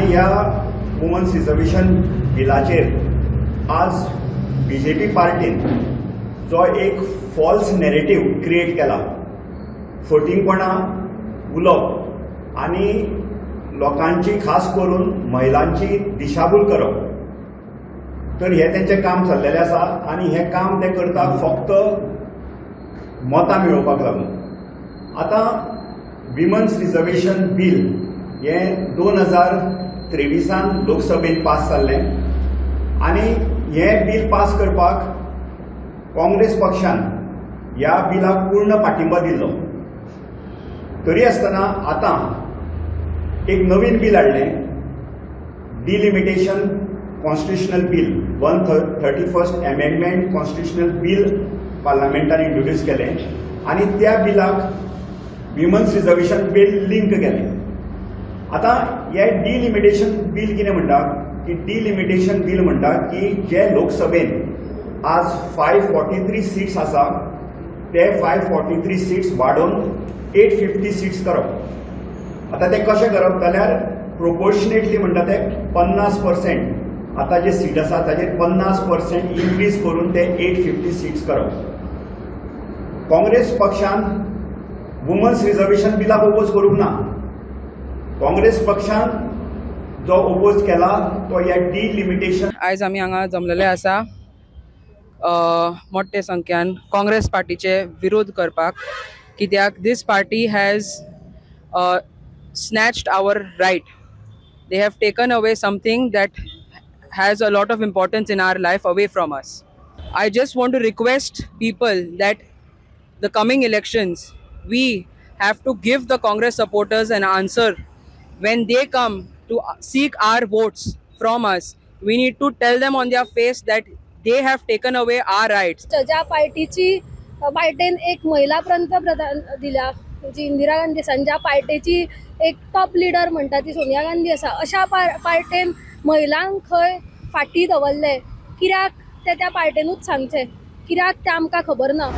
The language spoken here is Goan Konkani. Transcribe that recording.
ह्या वुमन्स रिजर्वेशन बिलाचेर आज बीजेपी पार्टीन जो एक फॉल्स नॅरेटीव क्रिएट केला, फटींगपणां उलोवप आनी लोकांची, खास करून महिलांची दिशाभूल करप, तर हें तेंचें काम चल्लेलें आसा आनी हें काम ते करता फक्त मतां मेळोवपाक लागून. आतां विमन्स रिजर्वेशन बील हें 2023 त लोकसभेन पास जाल्लें आनी हें बील पास करपाक काँग्रेस पक्षान ह्या बिलाक पूर्ण पाठिंबो दिल्लो. तरी आसतना आतां एक नवीन बील हाडलें, Delimitation Constitutional Bill, 131st Amendment Constitutional Bill पार्लमेंटान introduce केलें आनी त्या बिलाक विमन्स रिजर्वेशन बील लिंक केलें. आतां हे डिलिमिटेशन बील कितें म्हणटा की, डिलिमिटेशन बील म्हणटा की जे लोकसभेन आज 543 सीट्स आसा, ते 543 सीट्स वाडोवन 850 सीट्स करप. आतां ते कशें करप जाल्यार प्रोपोर्शनेटली म्हणटा ते 50%, आतां जे सीट आसा ताजेर 50% इन्क्रीज करून ते 850 सीट्स करप. काँग्रेस पक्षान वुमन्स रिजर्वेशन बिलाक ओपोज करूंक ना. काँग्रेस पक्षान जो ओपोज केला तो ह्या डिलिमिटेशन आयज आमी हांगा जमलेले आसा मोठे संख्यान काँग्रेस पार्टीचे विरोध करपाक, कित्याक this party has snatched our right. They have taken away something that has a lot of importance in our life away from us. I just want to request people that the coming elections, we have to give the Congress supporters an answer. When they come to seek our votes from us, we need to tell them on their face that they have taken away our rights. ज्या पार्टीची पार्टेन एक महिला पंतप्रधान दिल्या जी इंदिरा गांधी आसा आनी ज्या पार्टेची एक टॉप लिडर म्हणटा ती सोनिया गांधी आसा, अशा पार्टेन महिलांक खंय फाटीं दवरले कित्याक, ते त्या पार्टेनूच सांगचें. कित्याक तें आमकां खबर ना.